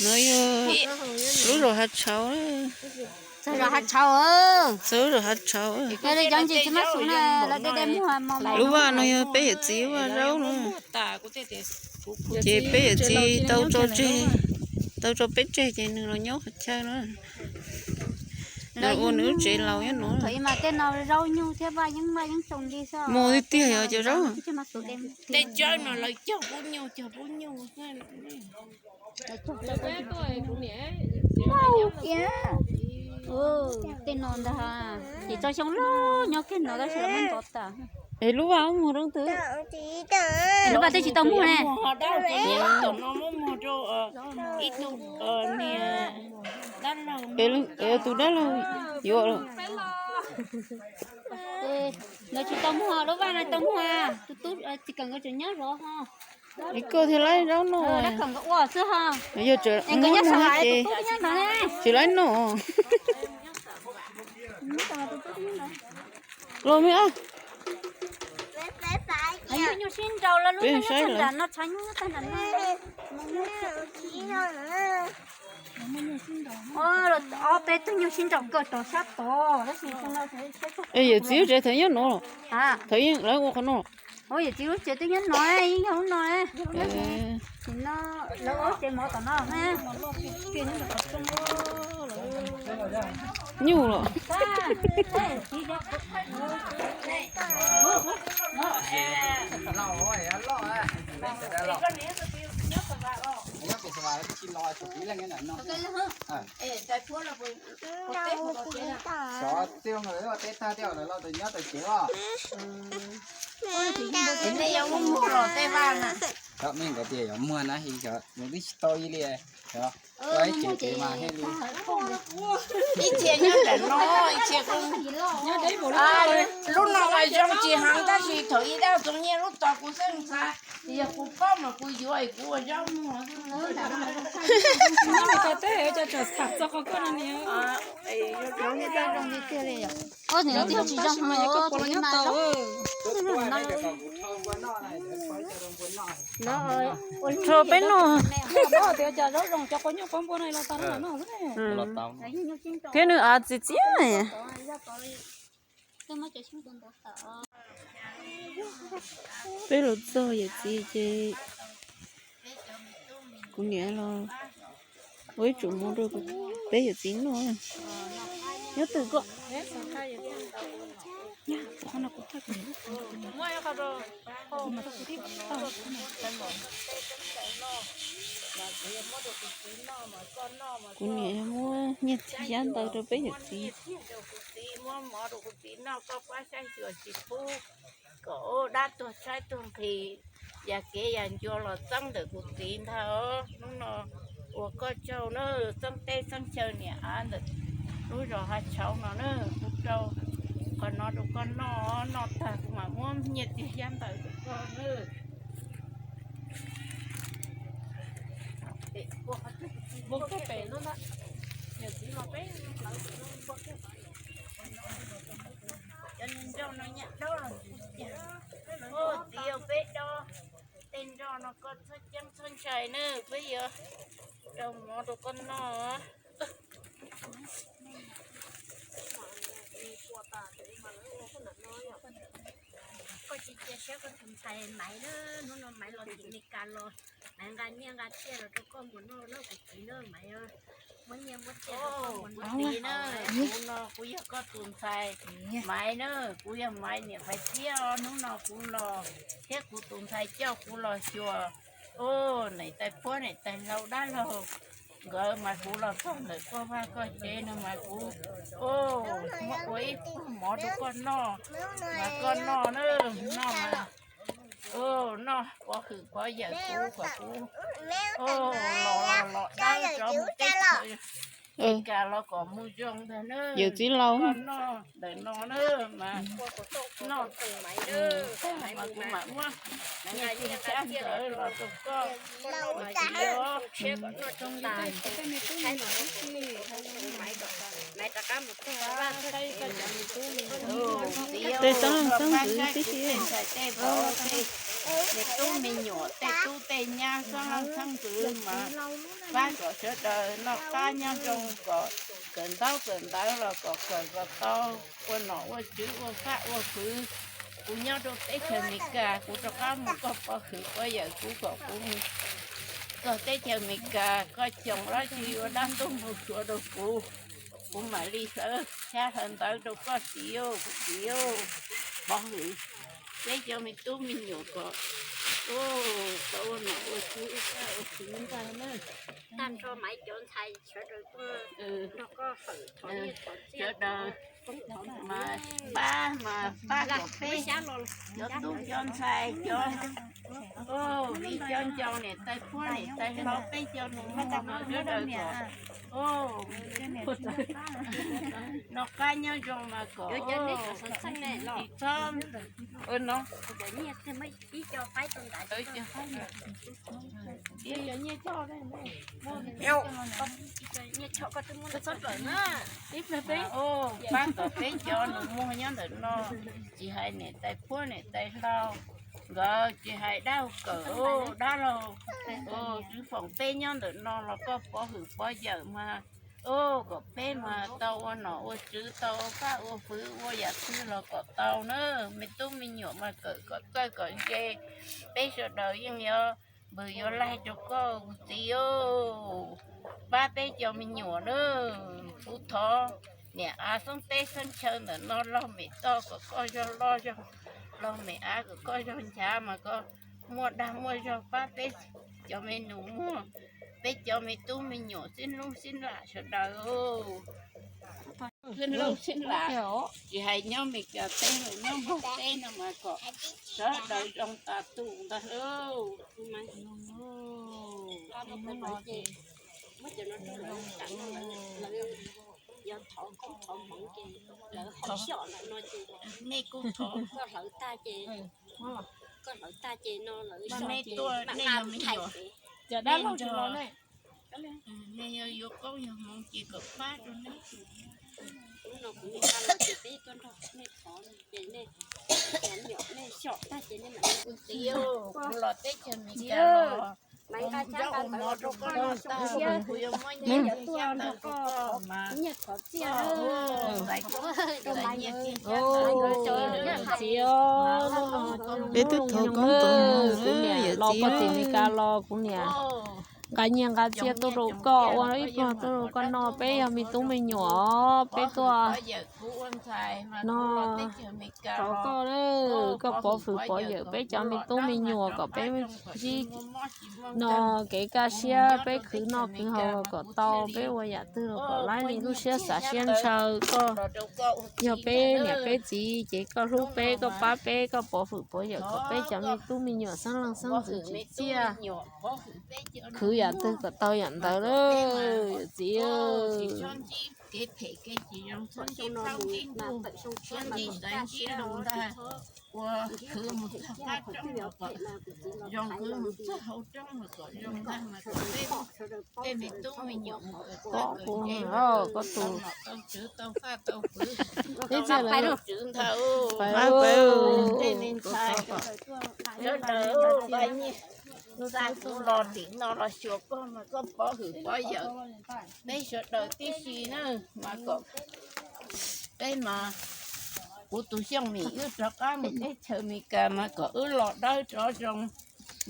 No yog lub zos Hav Tshauv. Txog zos Hav Tshauv. Txog lub zos Hav Tshauv. Yog li cov ntsis tsis muaj xov na, lawv de de muag mos mos. Lub vaj no yog peb yawm txiv vaj zaub no. Ces peb yawm txiv tau tso tseg, tau tso peb tseg ces nws los nyob qhov chaw no. Nws ua nws lub tsev laus nyob no. Thaum ub mas tej no zaub nyuj thiab vaj yeeb vaj yeeb tsoom li xwb. Mus tiag tiag yog cov zaub. Tej tsawb no lawv cog pub nyuj, cog pub nyuj. Tej no ntag, ces tso xyoo loj nyob kiag no tab sis lawv muab ntov tas. Es lub vaj muag rau twg? Lub vaj twb tsis tau muag ne. Es tus dab laug yuav lawm. Lawv tsis tau muag, lub vaj no tau muag, tus tub txiv kawm nkawd tseem nyob zov ho. Es koj thiaj laib zaub noj. Dab kawm nkawd ua xwb ho. Yog tseem nkawd nyob sawv ces tsis laib noj. Los me ab. Nyuj sib nraus los lub no nyob tag nram no, tshav nyuj nyob tag nram no. Ob peb tug nyuj sib nraus kawg rau sab tod tab sis. Es yawm txiv lub tsev thaum nyob no, thaum lawv ua qhov no. Yawm txiv lub tsev twb nyob no, yeej yog lub no. Lawv ua tsev mov tom no. Nyuj los. Xyov tej ua teb tag tej los nyob tau cev os. Nej yuav muag los tej vaj na. Cov me nkawd tias yuav muag na, xyov nws twb tsis tau ib li. Ib txhia nyob nram no, ib txhia kuj, lub no mas zoo tsis heev tab sis thaum ib dab txoov nyiaj lub tos kuv xeeb ntxhais, yog kuv paub mas kuv yuav es kuv ua zaub muag. Rho peb noj. Thiab nws av txiv txiab. Peb los txog yawm txiv ces kuv niam los ua ib tsum mov rau peb yawm txiv noj. Nyob twg koj? Kuv niam muab nyiaj txiag xyab ntawv rau peb yawm txiv. Kom dab tuag tshaib tuag nqhis, yam kev yam ncua los txeeb ntawm kuv txiv ntag os. Hnub no ua koj tsaug na, txeeb teb txeeb chaw niam av ntawm lub zos Hav Tshauv no na, kuv rau qhov no rau koj noj, noj tag kuv mam muab nyiaj txiag xyab ntawv rau koj na. Cov niag nroj no nyuam dob los ntxim tiag. Txiv, peb dob tej nroj no koj txhob ceeb txhob ntshai na, peb yuav rau mov rau koj noj. Koj tsis cia siab koj tus ntxhais Maiv na, hnub no Maiv los tim Meskas los, Maiv nqa nyiaj nqa txiaj los rau koj mus noj na kuv txiv na Maiv. Muab nyiaj muab txiaj rau koj mus noj na. Kuv no kuv yog koj tus ntxhais Maiv na, kuv yog Maiv niam Faiv Txiab os. Hnub no kuv los thiab kuv tus ntxhais coj kuv los xyuas, niam tais phuab niam tais hlau dab laug nkawd mas kuv los txog ntawm koj vaj koj tsev no mas kuv muab ua ib pluag mov rau koj noj, mas koj noj na, noj mas noj pov hwm pov yawm kuv kom kuv los los dawb rov mus teb chaws Meskas los kom mus zoo ntag na. Yawm txiv laus, koj noj ntawm no na mas noj mas kuv mam muab nyiaj txiag xyab ntawv los rau koj ua txiv os. Tej xeeb leej xeeb ntxwv tib si. me tub me nyuam tej tub tej nyab xeeb leej xeeb ntxwv mas pab kom sawv daws noj qab nyob zoo, kom kawm ntaub kawm ntawv los kom kawm kom tau, ua nom ua tswv ua faj ua fwv. Kuv nyob rau teb chaws Amelikas, kuv rov qab mus koj pov hwm pov yawm kuv kom kuv mus txog teb chaws Amelikas, koj xyoos dab tsi ua dab ntub npau suav rau kuv, kuv mam li sawv xyab sawv ntawv rau koj txiv, kuv txiv, pov hwm peb cov me tub me nyuam kom tau ua nom ua tswv ua faj ua fwv ntag na. Tag nrho Maiv cov ntxhais sawv daws tuaj nrog koj hawm thov nyiaj thov txiaj, sawv daws mas pab mas pab kom peb cov tub cov ntxhais cov viv cov ncaus niam tais puab niam tais hlau peb cov nus muag no sawv daws kom noj qab nyob zoo mas kom tsis txhob no pab kom peb cov nus muag nyob ntawm no, tsis hais niam tais puab niam tais hlau nkawd, tsis hais dab kawm dab laug, tsis foom peb nyob ntawm no los koj pov hwm pov yawm mas, kom peb mas tau ua nom ua tswv tau ua faj ua fwv ua yam twg los kom tau na. Me tub me nyuam mas kawm kom txawj kom ntse, peb sawv daws yeej yuav npws yuav laig rau koj kuv txiv, pab peb cov me nyuam na. Kuv thov niam av xeeb teb xeeb chaw ntawm no laug mem toj kom koj zog loj zog, laug mem av kom koj zog nchav mas koj muaj dag muaj zog pab peb cov me nus muag, peb cov me tub me nyuam xib hlub xib lam sawv daws, xib hlub xib lam, tsis hais nyob Meskas teb los nyob Nplog teb no mas kom sawv daws zoo tas tus ntag lauj. Nej kuj thov, koj hlawv tag ces no lawv nej tuaj, nej yog me nyuam, nej yog yuav koob yog hmoov ces kom pab rau nej. Kuv los teb chaws Amelikas los ua zaub ua mov rau koj noj tag, kuv yuav muab nyiaj rau koj mas, txiv, peb twb thov koob tus no, kuv niam los poj txiv Amelikas los kuv niam nqa nyiaj nqa txiaj tuaj rau koj ua ib pluag tuaj rau koj noj, peb yog me tub me nyuam peb tuaj no thov koj, koj pov hwm pov yawm peb cov me tub me nyuam kom peb sib no kev kaj siab, peb khwv noj khwv haus los kom tau, peb ua yam twg los kom laib li lub siab xav siab ntshaw. Koj yog peb niam peb txiv ces koj hlub peb, koj pab peb, koj pov hwm pov yawm kom peb cov me tub me nyuam xeeb leej xeeb ntxwv tsim txiaj, khwv yam twg kom tau yam ntawd lawm yawm txiv. Kev phem kev tsis zoo txhob ntsib plaub ntsib ntug, txhob ntsib xaiv ntsib lus ntag. Ua khwv mus txog qab roob los kom zoo, khwv mus txog hauv roob los kom zoo ntag mas kom peb, peb me tub me nyuam mus kom txawj kom ntse, tau nom tau tswv tau faj tau fwv, tau nom tau tswv ntag. Tej me ntxhais sawv daws nqa nyiaj xa kuv los tim no los xyuas koj mas koj pov hwm pov yawm peb sawv daws tib si na, mas kom peb mas, kuv tus Xyooj Mim wb rov qab mus teb chaws Amelikas mas kom wb los dawb rov zoo,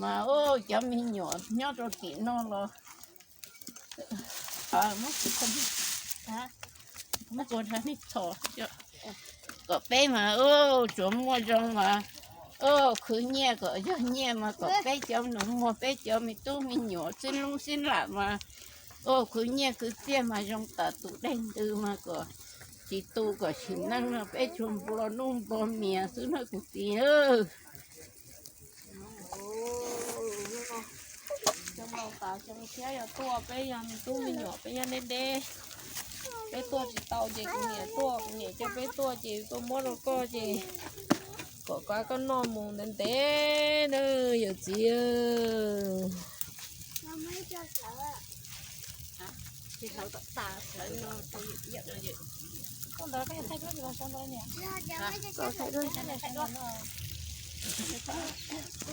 mas cov me nyuam nyob rau tim no los kom peb mas tsuas muaj zoo mas, khwv nyiaj kom yog nyiaj mas kom peb cov nus muag peb cov me tub me nyuam xib hlub xib lam mas, khwv nyiaj khwv txiaj mas zoo tas tus dej ntws mas kom tsis tu kom sim neej no peb tsuas nplua nuj nplua mias xwb na kuv txiv. Xyoo laus tas xyoo tshiab yog tuaj, peb yog me tub me nyuam peb nyob deb deb, peb tuaj tsis tau ces kuv niam tuaj, kuv niam coj peb tuaj ces tuaj muab rau koj ces kom koj noj mus ntev ntev na yawm txiv.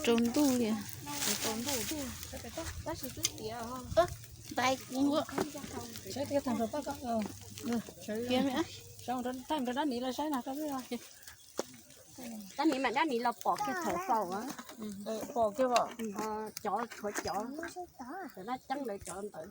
Rau ntuj li. Tais kuv ua. Kiag, thaij rau dab niv los saib na koj. Dab niv mas dab niv los pom kiag thaum faus. Pom kiag, cov tshuav cov, cov dab ceeb lawv cov ntawd.